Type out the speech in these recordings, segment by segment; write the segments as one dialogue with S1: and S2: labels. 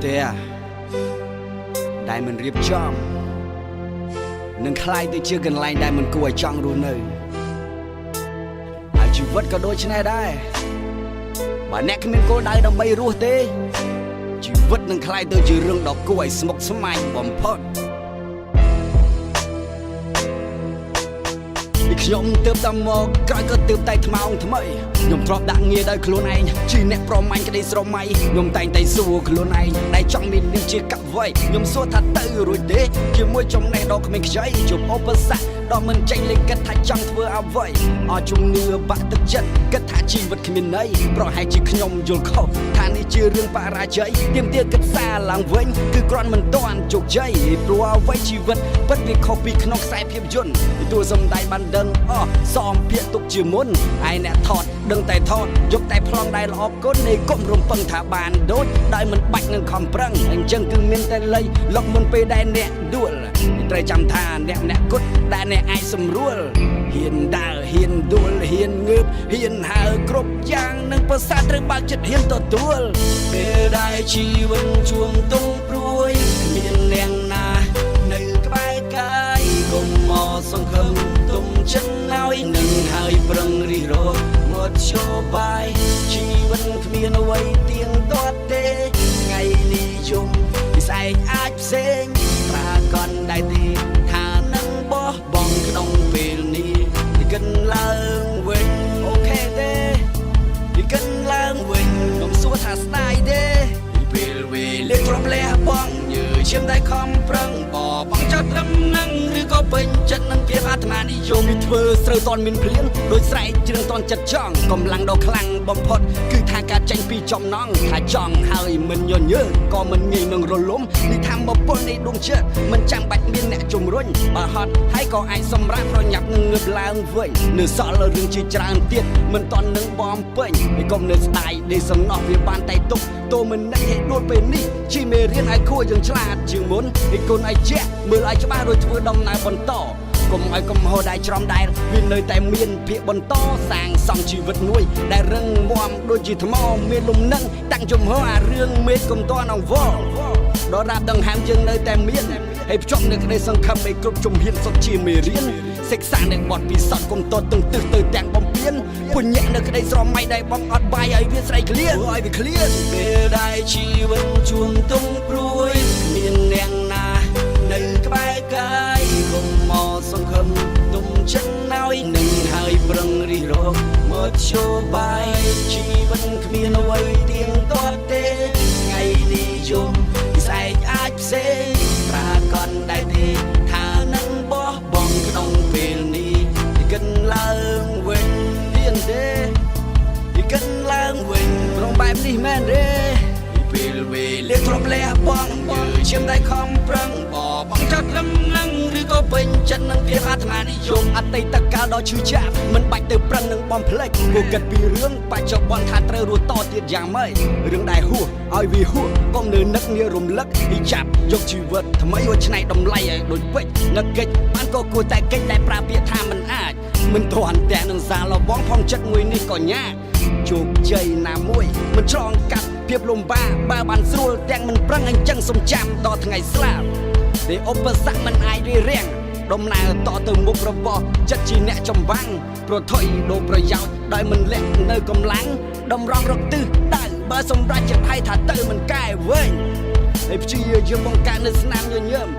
S1: ផ្ទះដែលមិនរៀបចំនឹងក្លាយទៅជាកន្លែងដែលមិនគួរឲ្យចង់រស់នៅហើយជីវិតក៏ដូចនេះដែរបើអ្នកគ្មានគោលដៅដើម្បីរស់ទេជីវិតនឹងក្លាយទៅជារឿងដ៏គួរឲ្យស្មុគស្មាញបំផុត ពីខ្ញុំទើបតែមកក្រោយក៏ទើបតែថ្មោងថ្មីខ្ញុំធ្លាប់ដាក់ងារដោយខ្លួនឯងជាអ្នកប្រមាញ់ក្តីស្រមៃខ្ញុំតែងតែសួរខ្លួនឯងដែលចង់មាននេះជាកវីខ្ញុំសួរថាទៅរួចទេជាមួយចំណេះដ៏គ្មានខ្ចីជួបឧបសគ្គដ៏មិនចេញលេខគិតថាចង់ធ្វើអ្វីអស់ជំនឿបាក់ទឹកចិត្តគិតថាជីវិតគ្មានន័យប្រហែលជាខ្ញុំយល់ខុសថានេះជារឿងបរាជ័យទាមទារគិតសារឡើងវិញគឺគ្រាន់មិនទាន់ជោគជ័យព្រោះអ្វីជីវិតពិតវាខុសពីក្នុងខ្សែភាពយន្តទួសំដែងបានដឹងអស់សំភាកទុកជាមុនឯអ្នកថតដឹងតែថតយកតែប្លង់ដែលល្អគុណនៃគុំរំពឹងថាបានដូចដោយមិនបាច់នឹងខំប្រឹងអញ្ចឹងគឺមានតែលៃលុកមុនពេលដែលអ្នកដួលត្រូវចាំថាអ្នកម្នាក់គត់ដែលអ្នកអាចសម្រួលហ៊ានដើរហ៊ានដួលហ៊ានងើបហ៊ានហើរគ្រប់យ៉ាងនឹងប្រសាទត្រូវបើកចិត្តហ៊ានទទួល
S2: ពេលដែលជីវិតជួងទងព្រួយគ្មានអ្នកណានៅក្បែរកាយកុំមកសង្ឃឹមទុំចិត្តឲ្យនឹងហើយប្រឹងរិះរកមកធ្យោបាយជីវិតគ្មានអ្វីទៀងទាត់ទេថ្ងៃនេះយំពីស្អែកអាចផ្សេងប្រាកដដែរទេថានឹងបោះបង់ក្នុងពេលនេះគិនឡើងវិញ
S1: OK ទេ
S2: ពីកិនឡើងវិញ
S1: ខ្ញុំសួរថាស្ដាយទេ
S2: ពេលវេលាទ្រាំលះបង់ញើឈាមដែលខំប្រឹងបបងចោលត្រឹមនឹងឬក៏ពេញចិត្តនឹងភាពអាត្មានិយម
S1: ពីធ្វើស្រូវតន់មានភ្លៀងដោយស្រែកជ្រឿងតន់ចិត្តចង់កម្លាំងដ៏ខ្លាំងបំផុតគឺថាការចេញពីចំណងថាចង់ហើយមិនញញើក៏មិនងាយនឹងរលំនេះធម្មពលនៃដួងចិត្តមិនចាំបាច់មានអ្នកជំរុញបើហត់ហើយក៏អាចសម្រាប់ប្រញាប់នឹងងើបឡើងវិញនៅសល់រឿងជាច្រើនទៀតមិនតន់នឹងបំពេញហើយកុំនៅស្ដាយដេកសំណោះវាបានតែទុកទោមិននឹកឲ្យដួលពេលនេះជាមេរៀនឲ្យគួរយើងឆ្លាតជាងមុនឲ្យកូនឲ្យជាក់មើលឲ្យច្បាស់រួចធ្វើដំណើរបន្ត កុំឲ្យកំហុសដែលច្រំដែលវានៅតែមានភាកបន្តសាងសង់ជីវិតមួយដែលរឹងមាំដូចជាថ្មមានលំនឹងតាំងជំហរអារឿងមេឃកុំតន់អង្វរដល់រាប់ដង្ហើមយើងនៅតែមានហើយភ្ជាប់នៅក្តីសង្ឃឹមឲ្យគ្រប់ជំហានសុទ្ធជាមេរៀនសិក្សានៅបទពិសោធន៍កុំតតឹងទិសទៅទាំងបំពេញពញាក់នៅក្តីស្រមៃដែលបងអត់បាយឲ្យវាស្រីឃ្លានឲ្យវាឃ្លាន
S2: ពេលដែលជីវិតជួងទងព្រួយគ្មានអ្នកណានៅក្បែរកាយកុំមកសង្ឃឹមទុំចិត្តឲ្យនឹងហើយប្រឹងរិះរកមកធ្យោបាយជីវិតគ្មានអ្វីទៀងទាត់ទេថ្ងៃនេះយំពីស្អែកអាចផ្សេងប្រាកដដែរទេថានឹងបោះបង់ក្នុងពេលនេះគិនឡើងវិញ
S1: ហ៊ានទេ
S2: ពីកិនឡើងវិញ
S1: ក្នុងបែបនេះមែនទេ
S2: ពេលវេលាទ្រាំលះបង់បើឈាមដែលខំប្រឹងបបងចោលត្រឹមនឹងឬក៏ពេញចិត្តនឹងភាពអាត្មានិយម
S1: អតីតកាលដ៏ឈឺចាប់មិនបាច់ទៅប្រឹងនឹងបំភ្លេចគួរគិតពីរឿងបច្ចុប្បន្នថាត្រូវរស់តទៀតយ៉ាងម៉េចរឿងដែលហួសឲ្យវាហួសកុំនៅនឹកនារំលឹកពីចាប់យកជីវិតថ្មីឲ្យឆ្នៃតម្លៃឲ្យដូចពេជ្រនឹកកិច្ចបានក៏គួរតែកិច្ចដែលប្រើពាក្យថាមិនអាចមិនទាន់តែនឹងសាឡបងផងចិត្តមួយនេះក៏ញាក់ជោគជ័យណាមួយមិនឆ្លងកាត់ភាពលំបាកបើបានស្រួលទាំងមិនប្រឹងអញ្ចឹងសំចាំដល់ថ្ងៃស្លាប់ទេឧបសគ្គមិនអាចរារាំង ដំណើរតទៅមុខរបស់ចិត្តជាអ្នកចម្បាំងប្រថុយដូរប្រយោជន៍ដោយមិនលាក់នៅកម្លាំងតម្រង់រកទិសដៅបើសម្រេចចិត្តហើយថាទៅមិនកែវិញហើយព្យាយាមបង្កើតនៅស្នាមញញឹម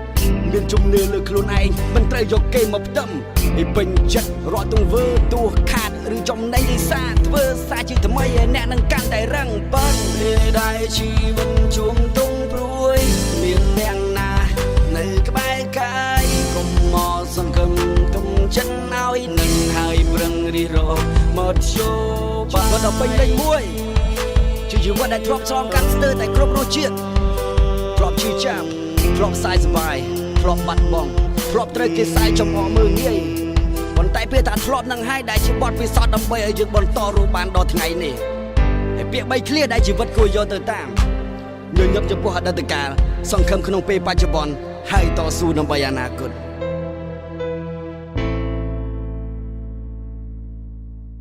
S1: មានជំនឿលើខ្លួនឯងមិនត្រូវយកគេមកផ្ទឹមហើយពេញចិត្តរាល់ទង្វើទោះខាតឬចំណេញឯសាធ្វើសាជាថ្មីឲ្យអ្នកនឹងកាន់តែរឹងប៉ឹង
S2: ពេលដែលជីវិតជួងទងព្រួយគ្មានអ្នកណានៅក្បែរកាយកុំមកសង្ឃឹមទុំចិត្តឲ្យនឹងហើយប្រឹងរិះរកមកធ្យោបា
S1: ជីវិត
S2: យ
S1: ដ៏ពេញលេញមួយជាជីវិតដែលធ្លាប់ឆ្លងកាត់ស្ទើរតែគ្រប់រសជាតិធ្លាប់ឈឺចាប់ធ្លាប់សាយសប្បាយធ្លាប់បាត់បង់ធ្លាប់ត្រូវគេសាយចំអកមើលងាយប៉ុន្តែពេលថាធ្លាប់នឹងហើយដែលជាបទពិសោធន៍ដើម្បីឲ្យយើងបន្តរស់បានដល់ថ្ងៃនេះហើយពាក្យបីឃ្លាដែលជីវិតគួរយកទៅតាមញញឹមចំពោះអតីតកាលសង្ឃឹមក្នុងពេលបច្ចុប្បន្នហើយតស៊ូដើម្បីអនាគត។